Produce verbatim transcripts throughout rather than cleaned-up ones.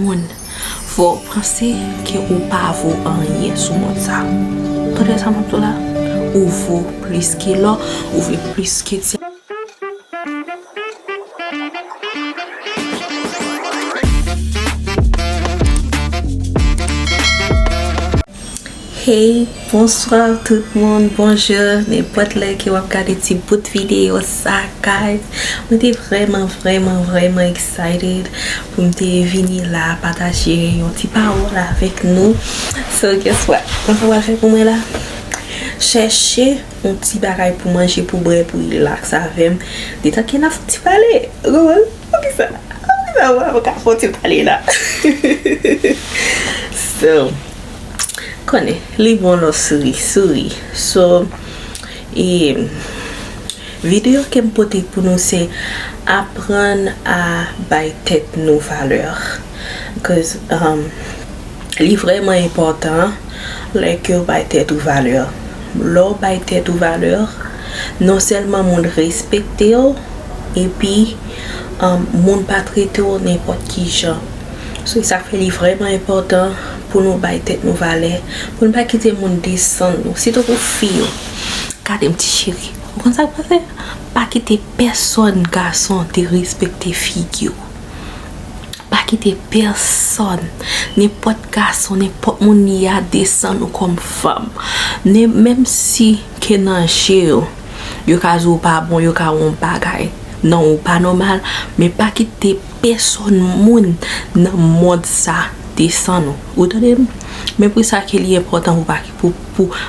moun, fò w panse ke ou pa vo anyen sou mond sa. Tande sa m ap di w la? Ou vo plis ke lò, ou vo plis ke ti. Hey, bonswa tout moun, bonjou, nenpòt lè ke w ap gade ti bout videyo sa, guys. Mwen te vrèman, vrèman, vrèman excited pou m te vini la pataje yon ti pawòl avèk nou. So, guess what? Mwen sa pral fè pou mwen la? Chèche yon ti bagay pou manje, pou bwè, pou relax avè m. Detan ke n ap fè ti pale. Ou konprann? Poukisa? Poukisa mwen pa ka fè ti pale la? So, konnen, li bon lè w souri, souri. So, e, videyo ke m pote pou nou se aprann a bay tèt nou valè. Cause, um, li vrèman enpòtan lè ke w bay tèt ou valè. Lè w bay tèt ou valè, non sèlman moun respekte w, epi, um, moun pa trete w nenpòt ki jan. So, e sa k fè li vrèman enpòtan pou nou bay tèt nou valè, pou nou pa kite moun desann nou, sitou pou fi yo. Gade m, ti cheri, ou konn sa k pase? Pa kite pèsonn gason derespekte figi w. Pa kite pèsonn, nenpòt gason, nenpòt moun li a, desann ou kòm fanm. Ne, menm si ke nan je yo, yo ka di w pa bon, yo ka wè yon bagay nan ou pa nòmal, men pa kite pèsonn moun nan mond sa desann ou. Ou tande m? Men pou sa ke li enpòtan pou pa, pou, pou,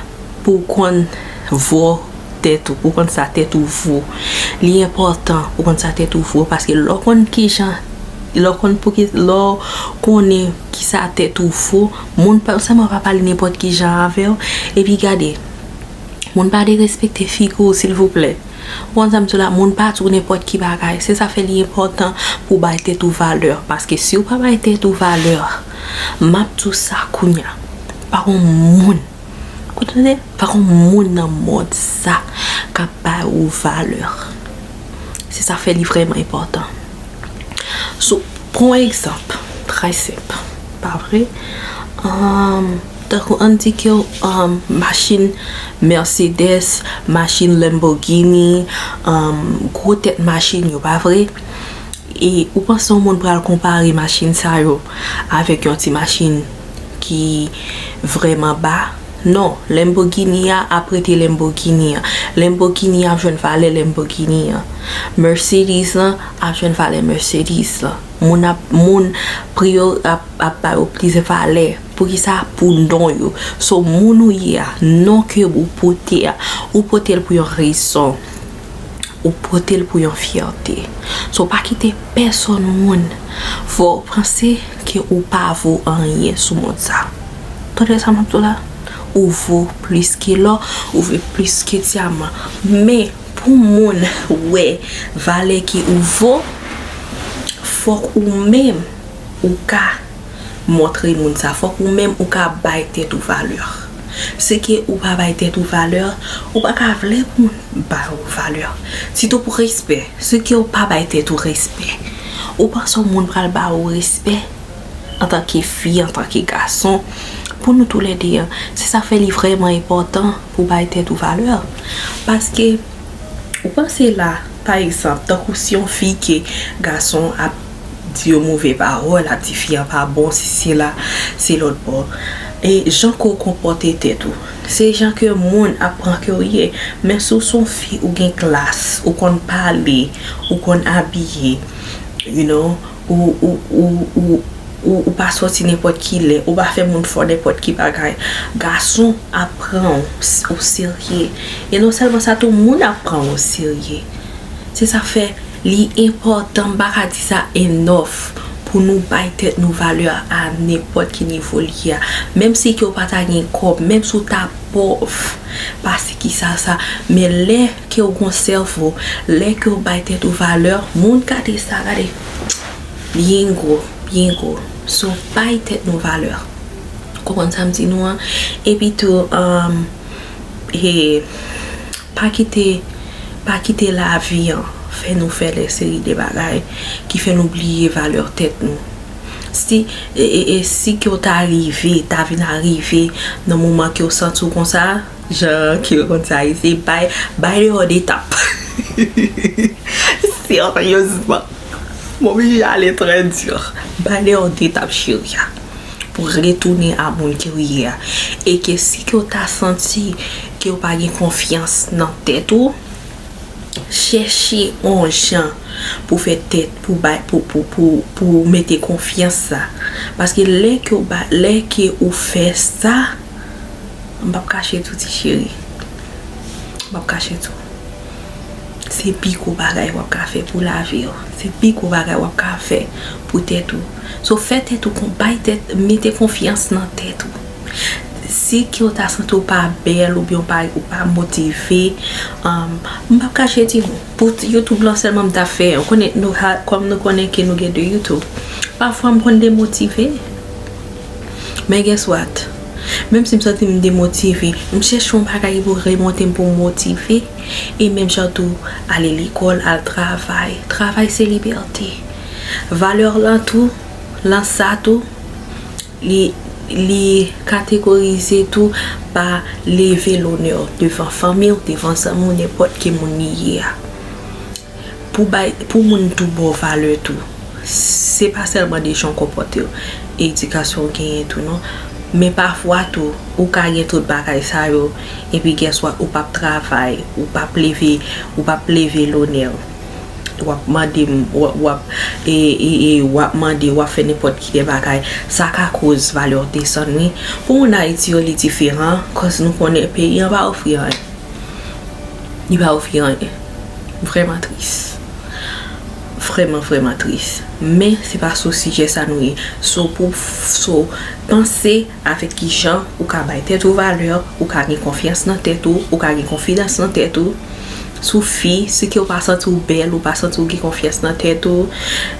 pou w konn vo tèt ou, pou w konn sa tèt ou vo. Li enpòtan pou w konn sa tèt ou vo, paske lè w konn kijan, lè w konn pou ki, lè w konnen kisa tèt ou vo, moun pa, sèlman pa pale nenpòt kijan avè w, epi gade, moun pa derespekte figi w, silvouplè. Ou konn sa m di w la, moun pa di w nenpòt ki bagay. Se sa fè li enpòtan pou w bay tèt ou valè. Paske si w pa bay tèt ou valè, m ap di w sa kounye a, pa gon moun, koute, pa gon moun nan mond sa k ap bay ou valè. Se sa fè li vrèman enpòtan. So, pran yon egzanp trè senp, pa vre? Um, tankou ann di ke, um, machin Mercedes, machin Lamborghini, um, gwo tèt machin yo, pa vre? E ou panse yon moun pral konpare machin sa yo avèk yon ti machin ki vrèman ba? Non, Lamborghini a ap rete Lamborghini an. Lamborghini ap jwenn valè Lamborghini an. Mercedes lan ap jwenn valè Mercedes lan. Moun ap, moun, pri yo ap, ap ba yo plis valè. Poukisa? Pou non yo. So, moun ou ye a, non ke ou pote a, ou pote l pou yon rezon. Ou pote l pou yon fyète. So, pa kite pèsonn moun fè w panse ke ou pa vo anyen sou mond sa. Tande sa m ap di w la? Ou vo plis ke lò, ou vo plis ke dyaman. Men, pou moun wè valè ke ou vo, fòk ou menm ou ka montre moun sa. Fòk ou menm ou ka bay tèt ou valè. Si ke ou pa bay tèt ou valè, ou pa ka vle pou moun ba ou valè. Sitou pou respè. Si ke ou pa bay tèt ou respè, ou panse yon moun pral ba ou respè antanke fi, antanke gason? Pou nou toulède, se sa fè li vrèman enpòtan pou bay tèt ou valè. Paske ou panse la, pa egzanp, tankou si yon fi ke gason ap di yo move pawòl, ap di fi an pa bon, si se la, se lòt bò. E jan ke w konpòte tèt ou, se jan ke moun ap pran ke w ye. Men si w se yon fi, ou gen klas, ou konn pale, ou konn abiye, you know, ou, ou, ou, ou, ou, ou pa sòti nenpòt ki lè, ou pa fè moun fè w nenpòt ki bagay. Gason ap pran w s-, o serye. E non sèlman sa tou, moun ap pran w o serye. Se sa fè li enpòtan, m pa ka di sa enough, pou nou bay tèt nou valè a nenpòt ki nivo l ye a. Menm si ke w pa ta gen kòb, menm si w ta pòv, pase ki sa sa. Men lè ke w gon sèvo, lè ke w bay tèt ou valè, moun gade sa, gade. Byen gwo, byen gwo. So, bay tèt nou valè. Konprann sa m di nou an? Epi tou, um, e, pa kite, pa kite lavi an fè nou fè de seri de bagay ki fè nou bliye valè tèt nou. Si, e, e, e si ke w ta rive, ta vin arive nan moman ke w santi w konsa, jan ke yo konn sa isi, bay, bay deyò de tap. Seryezman. M oblije ale trè di. Bay deyò de tap, cheri a. Pou retounen a moun ke w ye a. E ke si ke w ta santi ke w pa gen konfyans nan tèt ou, chèche yon jan pou fè tèt, pou bay, pou, pou, pou, pou mete konfyans sa. Paske lè ke w ba, lè ke ou fè sa, m p ap kache tou, ti cheri. M p ap kache tou. Se pi gwo bagay w ap ka fè pou lavi w. Se pi gwo bagay w ap ka fè pou tèt ou. So, fè tèt ou kon, bay tèt, mete konfyans nan tèt ou. Si ke w ta santi w pa bèl oubyen w pa, ou pa motive, um, m p ap kache di nou. Pou YouTube lan sèlman m ta fè, ou konnen, nou, kòm nou konnen ke nou gen de YouTube, pafwa m konn demotive. Men guess what? Menm si m santi m demotive, m chèche yon bagay pou remonte m, pou m motive. E menm jan tou, ale lekòl, al travay. Travay se libète. Valè lan tou, lan sa tou, li, li kategorize tou pa leve lonè w devan fanmi w, devan zanmi w, nenpòt ki moun li ye a. Pou bay, pou moun tou ba w valè tou. Se pa sèlman de jan w konpòte w, edikasyon w genyen tou, non. Men pafwa tou, ou ka gen tout bagay sa yo, epi guess what, ou p ap travay, ou p ap leve, ou p ap leve lonè w. W ap mande m, w ap, w ap, e, e, e, w ap mande, w ap fè nenpòt ki de bagay. Sa ka koz valè w desann, wi. Pou moun Ayiti yo, li diferan, cause nou konnen peyi an pa ofri anyen. Li pa ofri anyen. Vrèman tris. Vrèman, vrèman tris. Men, se pa sou sijè sa nou ye. So, pou, so, panse avèk kijan ou ka bay tèt ou valè, ou ka gen konfyans nan tèt ou, ou ka gen konfidans nan tèt ou. Si w fi, si ke w pa santi w bèl, ou pa santi w gen konfyans nan tèt ou,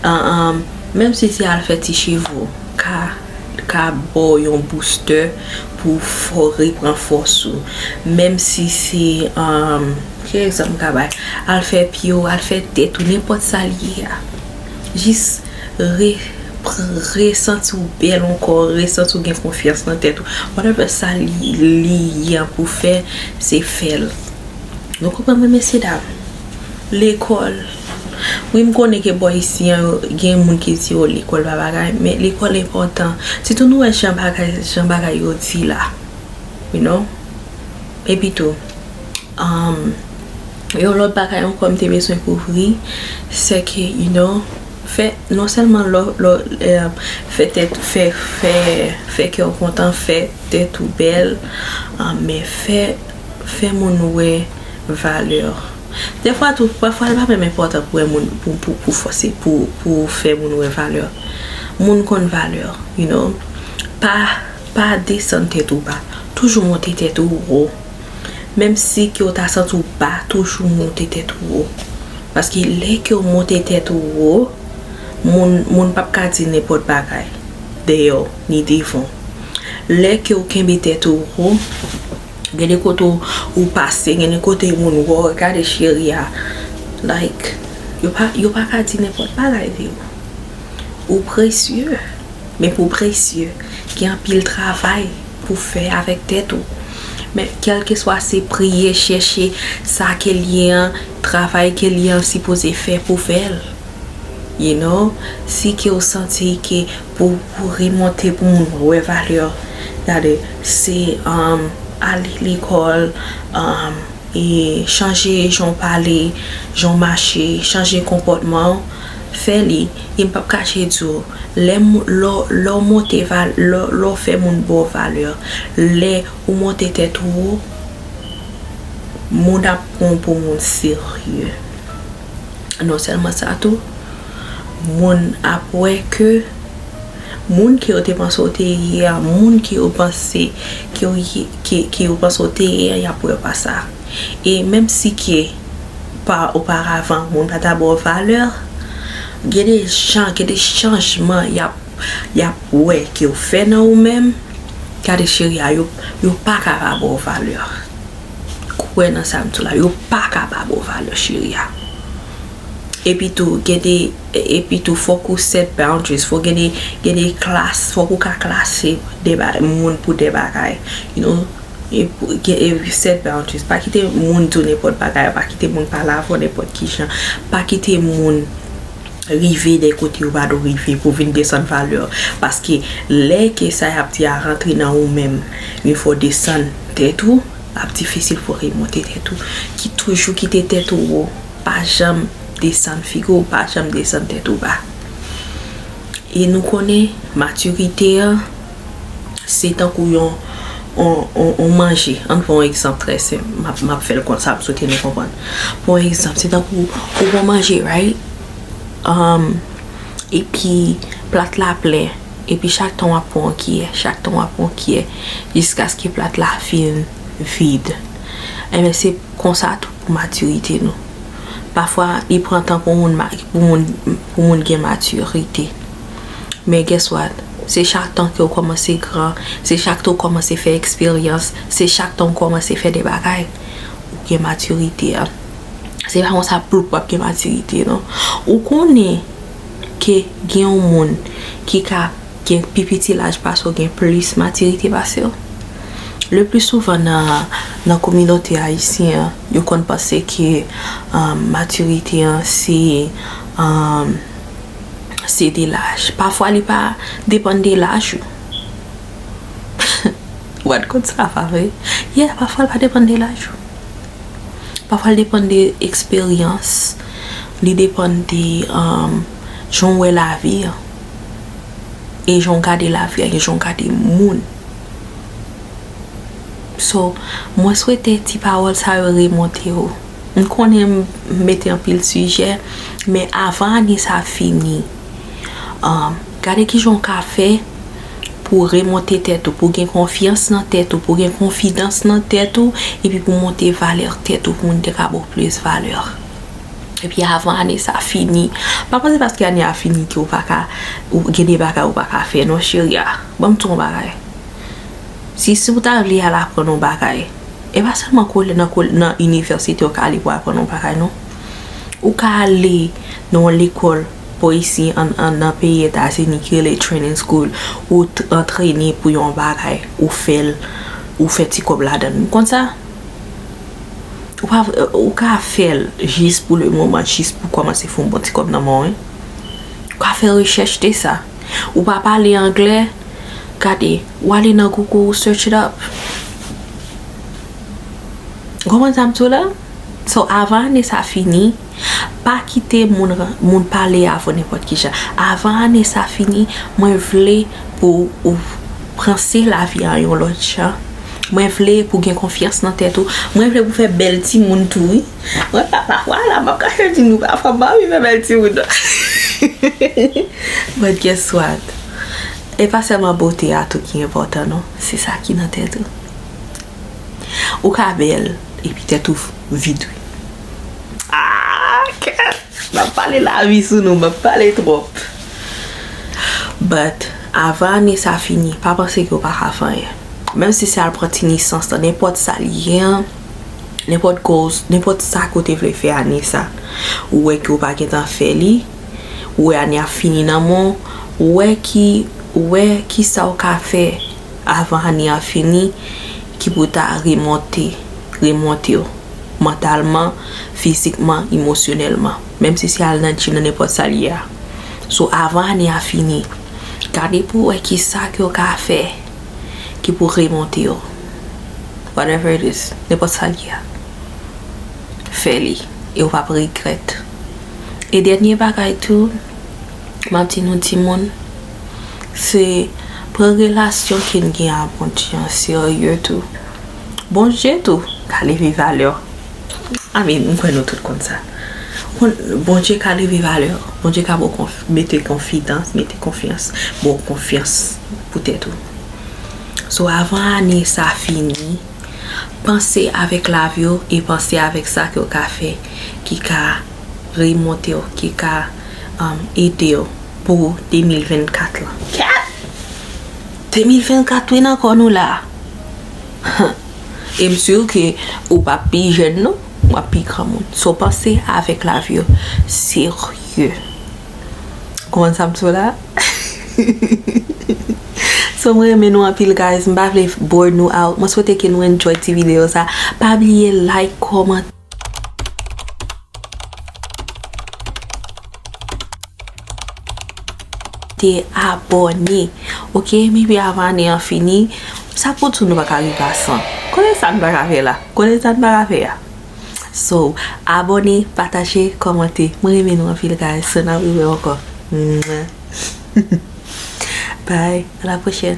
an, an, menm si se al fè ti cheve w, ka, ka ba w yon booster pou fè w repran fòs ou. Menm si se, um, ki egzanp m ka bay? Al fè pye w, al fè tèt ou, nenpòt sa l ye a. Jis re-, resanti w bèl ankò, resanti w gen konfyans nan tèt ou. Whatever sa li, li ye an pou fè, se fè l. Nou konprann mwen, mesye dam? Lekòl. Wi, m konnen ke bò isi an, yo, gen moun ki di, "Oh, lekòl pa bagay," men lekòl enpòtan. Sitou nou wè jan bagay, jan bagay yo di la. You know? Epi tou, um, yon lòt bagay ankò m te bezwen kouvri, se ke, you know, fè, non sèlman lò, lò, eh, fè tèt, fè, fè, fè kè w kontan, fè tèt ou bèl, ah, men fè, fè moun wè valè w. Dèfwa tou, pafwa, li pa menm enpòtan pou wè moun, pou, pou, pou fòse, pou, pou fè moun wè valè w. Moun konn valè w, you know. Pa, pa desann tèt ou ba. Toujou monte tèt ou wo. Menm si ke w ta santi w ba, toujou monte tèt ou wo. Paske lè ke w monte tèt ou wo, moun, moun p ap ka di nenpòt bagay dèyè w, ni devan w. Lè ke w kenbe tèt ou wo, gen de kote w, ou pase, gen de kote moun wè w, gade cheri a. Like, yo pa, yo pa ka di nenpòt bagay de ou. Ou presye. Men pou w presye, gen anpil travay pou fè avèk tèt ou. Men kèlkeswa se priye, chèche sa ke l ye an, travay ke l ye an sipoze fè pou fè l. You know, si ke w santi ke pou, pou remonte, pou moun wè valè w, gade, se, um, ale lekòl, um, e chanje jan w pale, jan w mache, chanje konpòtman w, fè li. E m p ap kache di w, lè mou-, lè w, lè w monte val-, lè w, lè w fè moun ba w valè, lè ou monte tèt ou wo, moun ap pran w pou moun serye. Non sèlman sa tou, moun ap wè ke moun ke yo te panse w te ye a, moun ke yo panse ke w ye, ke, ke yo panse w te ye a, y ap wè w pa sa. E menm si ke pa oparavan moun pa ta ba w valè, gen de jan, gen de chanjman y ap, y ap wè ke w fè nan ou menm. Gade cheri a, yo, yo pa ka pa ba w valè. Kwè nan sa m di w la, yo pa ka pa ba w valè, cheri a. Epi tou, gen de, epi tou, fòk ou set boundaries. Fòk gen de, gen de klas, fòk ou ka klase de ba, moun pou de bagay. You know, e pou, gen, e set boundaries. Pa kite moun di w nenpòt bagay, pa kite moun pale avè w nenpòt ki jan. Pa kite moun rive de kote yo pa dwe rive pou vin desann valè w. Paske lè ke sa y ap di a rantre nan ou menm, yon fwa w desann tèt ou, ap difisil pou remonte tèt ou. Ki toujou kite tèt ou wo. Pa janm desann figi w, pa janm desann tèt ou ba. E nou konnen matirite an, se tankou yon, yon, yon, yon manje. Ann pran yon egzanp trè senp. M ap, m ap fè l konsa, m swete nou konprann. Pran yon egzanp, se tankou ou pran manje, right? Um, epi plat la plen. Epi chak tan w ap pran yon kiyè, chak tan w ap pran yon kiyè, jiskaske plat la fin vid. Enben, se konsa tou pou matirite nou. Pafwa, li pran tan pou moun, ma- pou moun, pou moun gen matirite. Men guess what? Se chak tan ke w kòmanse gran, se chak tan w kòmanse fè eksperyans, se chak tan w kòmanse fè de bagay, ou gen matirite a. Se pa konsa ploup w ap gen matirite, non. Ou konnen ke gen yon moun ki ka gen pi piti laj pase w, gen plis matirite pase w. Le pli souvan nan, nan kominote ayisyen an, yo konn panse ke, um, matirite an se, um, se de laj. Pafwa li pa depann de laj ou. Ou pa t konn sa, pa vre? Yeah, pafwa li pa depann de laj ou. Pafwa li depann de eksperyans, li depann de, um, jan w wè lavi an, e jan w gade lavi an, e jan w gade moun. So, mwen swete ti pawòl sa yo remonte w. M konnen m mete anpil sijè, men avan ane sa fini, um, gade kijan w ka fè pou remonte tèt ou, pou gen konfyans nan tèt ou, pou gen konfidans nan tèt ou, epi pou monte valè tèt ou, pou moun te ka ba w plis valè. Epi avan ane sa fini, pa panse paske ane a fini ke w pa ka, ou gen de bagay ou pa ka fè, non, cheri a. Ban m di w yon bagay. Si, si w ta vle al aprann yon bagay, e pa sèlman kole-, nan, kole-, nan inivèsite w ka ale pou aprann yon bagay, non. Ou ka ale nan yon lekòl, pa isi, an, an, nan peyi Etazini, ki rele training school, ou t-, antrene pou yon bagay, ou fè l, ou fè ti kòb ladan l. Ou konn sa? Ou pa, ou ka fè l jis pou le moman, jis pou kòmanse fè yon bon ti kòb nan men w, wi. Ou ka fè rechèch de sa. Ou pa pale anglè, gade, ou ale nan Google, ou search it up. Ou konprann sa m di w la? So, avan ane sa fini, pa kite moun, moun pale avè w nenpòt ki jan. Avan ane sa fini, mwen vle pou ou panse lavi a yon lòt jan. Mwen vle pou gen konfyans nan tèt ou. Mwen vle pou fè bèl timoun tou, wi. Mwen pa, pafwa la, m ap kache di nou, pafwa m pa anvi fè bèl timoun, non. But guess what? E pa sèlman bote a tou ki enpòtan, non. Se sa ki nan tèt ou. Ou ka bèl, epi tèt ou vid, wi. Ah, kèt! M ap pale lavi sou nou, m ap pale twòp. But, avan ane sa fini, pa panse ke w pa ka fè anyen. Menm si se al pran ti nesans lan, nenpòt sa l ye an, nenpòt goals, nenpòt sa ke w te vle fè ane sa, ou wè ke w pa gentan fè li, ou wè ane a fini nan men w, ou wè ki, ou wè ki sa w ka fè avan ane a fini ki pou ta remonte, remonte w mantalman, fizikman, emosyonèlman. Menm si se al nan gym nan, nenpòt sa l ye a. So, avan ane a fini, gade pou w wè ki sa ke w ka fè ki pou remonte w. Whatever it is, nenpòt sa l ye a. Fè li, e w p ap regrèt. E dènye bagay tou, m ap di nou timoun, se pran relasyon ke n gen a Bondye an serye tou. Bondye tou ka leve valè w. Amen, m kwè nou tout konn sa. Konn, Bondye ka leve valè w. Bondye ka ba w konf-, mete konfidans, mete konfyans, ba w konfyans pou tèt ou. So, avan ane sa fini, panse avèk lavi w e panse avèk sa ke w ka fè ki ka remonte w, ki ka, um, ede w pou de mil vennkat lan. Kèt! De mil vennkat wi nan kò nou la. E m si ke ou p ap pi jèn non. M w ap pi granmoun. So, panse avèk lavi w serye. Konprann sa m di w la? So, mwen renmen nou anpil, guys. M pa vle bore nou out. Mwen swete ke nou enjoy ti videyo sa. Pa bliye like, kòmante, abòne. Ok, maybe avan ane an fini, sa pou di nou pa ka rive a san. Konnen sa n pa ka fè la. Konnen sa n pa ka fè a. So, abòne, pataje, kòmante. Mwen renmen nou anpil, guys. So, n ap rive ankò. Mwah. Bye. À la prochaine.